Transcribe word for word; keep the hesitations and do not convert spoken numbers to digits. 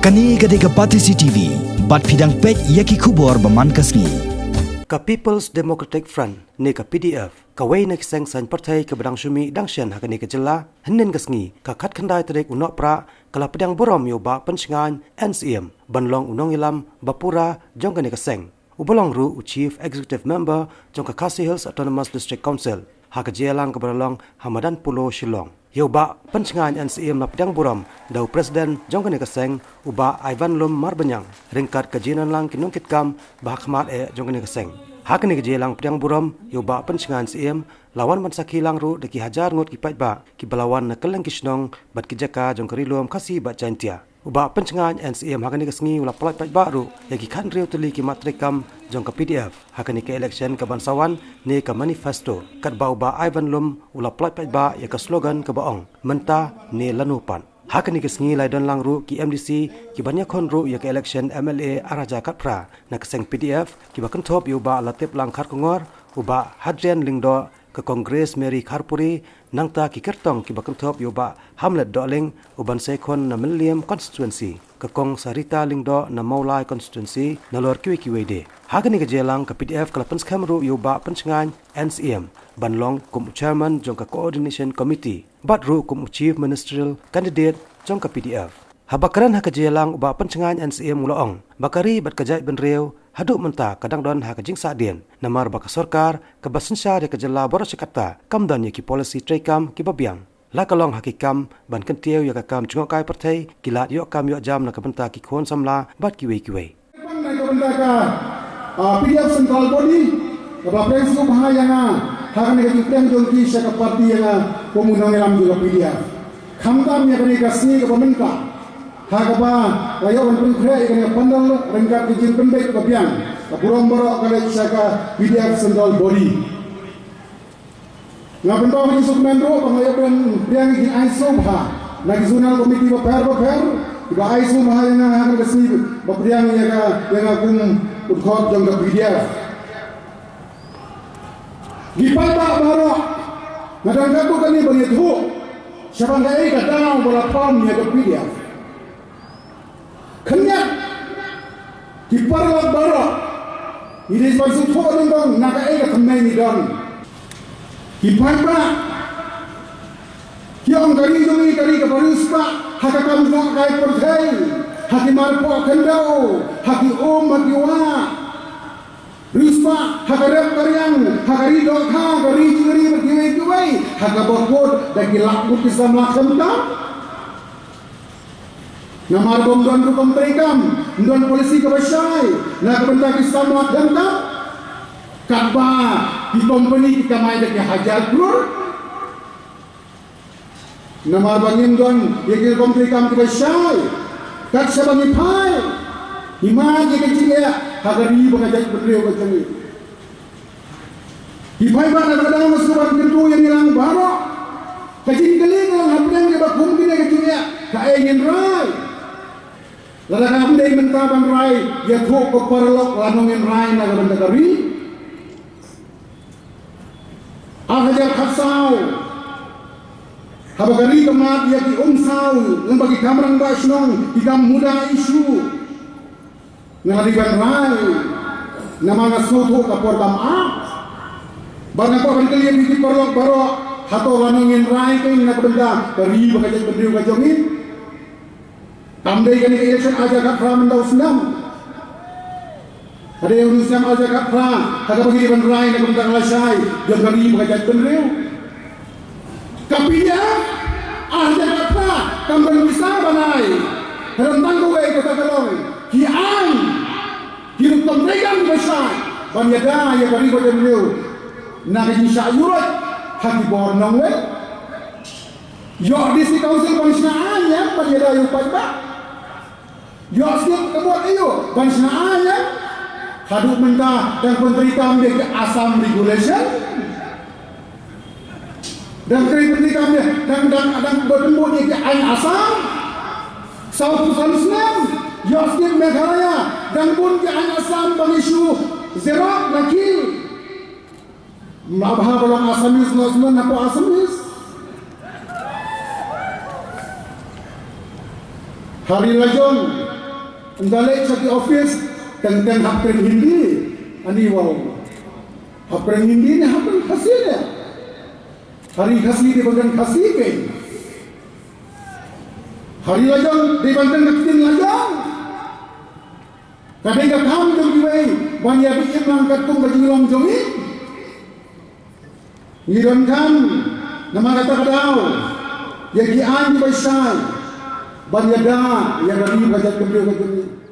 Kane ka dei ka Batesi T V, bad phi dang peit ïa ki khubor ba man ka sngi. Ka People's Democratic Front, ne ka P D F, kawei na ki seng saiñ pyrthei kaba dang shu mih dang shen ha kane ka jylla, hynnin ka sngi, ka khatkhyndai tarik u Nohprah, ka la pdiang burom ïa u Bah Pynshngaiñ N Syiem, ban long u nongïalam ba pura jong kane ka seng. Uba long ruh u Chief Executive Member jong ka Khasi Hills Autonomous District Council, ha ka jingïalang kaba la long ha Madan Polo, Shillong. Ïa u Bah Pynshngaiñ N Syiem la pdiang burom da u President jong kane ka seng, u Bah Ivanlum Marbaniang, ryngkat ka jingdonlang ki nongkitkam ba hakhmat eh jong kane ka seng. Ha kane ka jingïalang pdiang burom ïa u Bah Pynshngaiñ N Syiem, la wan ban sakhi lang ruh da ki hajar ngut ki paidbah kiba la wan na kylleng ki shnong bad ki jaka jong ka Ri Lum Khasi bad Jaintia. U Bah Pynshngaiñ N Syiem ha kane ka sngi u la pyllait paidbah ruh ïa ki khathynriew tylli ki mat treikam jong ka P D F ha kane ka election kaban sa wan, ne ka manifesto, katba u Bah Ivanlum u la pyllait paidbah ïa ka slogan kaba ong, "Mynta ne lano pat." Ha kane ka sngi la ïadonlang ruh ki M D C kiban ïakhun ruh ïa ka election M L A ar hajar khatphra na ka seng P D F, kiba kynthup ïa u Bah Latiplang Kharkongor, u Bah Hadrian Lyngdoh, ka Congress Mary Kharpuri, nangta ki kyrtong kiba kynthup ïa u Bah Hamlet Dohling, uban sa ïakhun na Mylliem Constituency, ka Kong Sarita Lyngdoh na Mawlai Constituency, nalor kiwei kiwei de. Ha kane ka jingïalang ka P D F ka la pynskhem ruh ïa u Bah Pynshngaiñ N Syiem ban long kum u Chairman jong ka Coordination Committee, bad ruh kum u Chief Ministerial Candidate jong ka P D F. Haba kren ha ka jingïalang u Bah Pynshngaiñ N Syiem u la ong ba ka ri bad ka jaitbynriew haduh mynta ka dang don ha ka jingsahdien, namar ba ka sorkar kaba synshar ïa ka jylla baroh shi katta kam don ïa ki policy treikam kiba biang. La ka long ha ki kam ban kyntiew ïa ka kam jngohkai pyrthei, ki lad ïoh kam ïoh jam na ka bynta ki khun samla bad kiwei kiwei. Ka bynta ka, ah, P D F Central Body, kaba pyrshang sngewbha ïa nga ha kane ka jingpdiang jong ki sha ka party ïa nga kum u nongïalam jong ka P D F. Khamtam ïa kane ka sngi kaba mynta, ha kaba la ïoh ban pynkhreh ïa kane ka pandal ryngkat ka jingpynbeit kaba biang, ka burom baroh ka leit sha ka P D F Central Body. Nga pynpaw ka jingsngewkmen ruh ba nga ïoh ban pdiang ïa ki aiñ sngewbha na ki zonal committee bapher bapher, kiba ai sngewbha ïa nga ha kane ka sngi ba pdiang ïa ka, ïa nga kum u dkhot jong ka P D F. Ki paidbah baroh, nga dang katto katne ban ïathuh shaphang kaei ka daw ba la pom ïa ka P D F. Khyndiat, ki paralok baroh, ngi dei ban sngewthuh nyngkong na kaei ka thymmei ngi don. Ki paidbah ki ong ka ri jong ngi ka ri kaba riewspah ha ka kam jngohkai pyrthei, ha ki marpoh khyndew, ha ki um, ha ki wah. Riewspah ha ka rep ka riang, ha ka ri dohkha, ka ri jingri bad kiwei kiwei, ha kaba kut da ki lak ngut ki samla khamtam. Namar ba ym don rukom treikam, ym don policy kaba shai na ka bynta ki samla khamtam. Katba ki company ki kamai da ki hajar klur. Namar ba ngim don ïa ki rukom treikam kiba shai, kat shaba ngi phai, ngi mad ïa ka jingeh ha ka ri bad ka jaitbynriew ka jong ngi. Ki paidbah na ka daw nga sngewbha ban kyntu ïa ngi lang baroh. Ka jingkylli ka long hapdeng kaba kum kine ka jingeh, kaei ngin rai? Lada kam dei mynta ban rai, ïathuh ko paralok lano ngin rai na ka bynta ka ri. Ar hajar khatsaw, haba ka ri ka mad ïa ki umsaw, lyngba ki kam rangbah shnong, ki kam muda issue, nga la dei ban rai, namar nga sngewthuh ka por kam ap. Bad nga kwah ban kylli ïa phi ki paralok baroh, hato lano ngin rai kein na ka bynta ka ri bad ka jaitbynriew ka jong ngi? Kam dei kane ka election ar hajar khatphra mynta u snem. Ka dei u snem ar hajar khatphra, ha kaba ngi dei ban rai na ka bynta ka lashai jong ka ri bad ka jaitbynriew. Ka P D F ar hajar khatphra kam don pisa ban ai. Ka don tang kawei, kata ka long ki aiñ, ki rukom treikam kiba shai ban ïada ïa ka ri bad ka jaitbynriew na ka jingshah ïuhroit ha ki bor nongwei. Ïoh District Council ban shna aiñ ïa, ban ïada ïa u paidbah. Ïoh State ka bor aïu ban shna aiñ ïa. Haduh mynta dang pyntreikam ïa ki Assam Regulation. Dang pyntreikam ïa, dang, dang, dang bud ïa ki aiñ Assam. Saw phew san snem, ïoh State Meghalaya dang bun ki aiñ Assam ban issue xerox na ki. Mla bha ba long Assamese, noh sngewbha hapoh Assamese. Hari lajong, ynda leit sha ki office, teng teng hap kren Hindi. Ani wow. Hap kren Hindi ne hap kren Khasi ne? Hari Khasi dei ban kren Khasi kein. Hari lajong dei ban kren ka ktien lajong. Ka dei ka kam jong kiwei ban ïa bi im lang katkum ka jinglong jong ngi. Ngi donkam namar kata ka daw ïa ki aiñ kiba shai ban ïada ïa ka ri ka jaitbynriew ka jong ngi.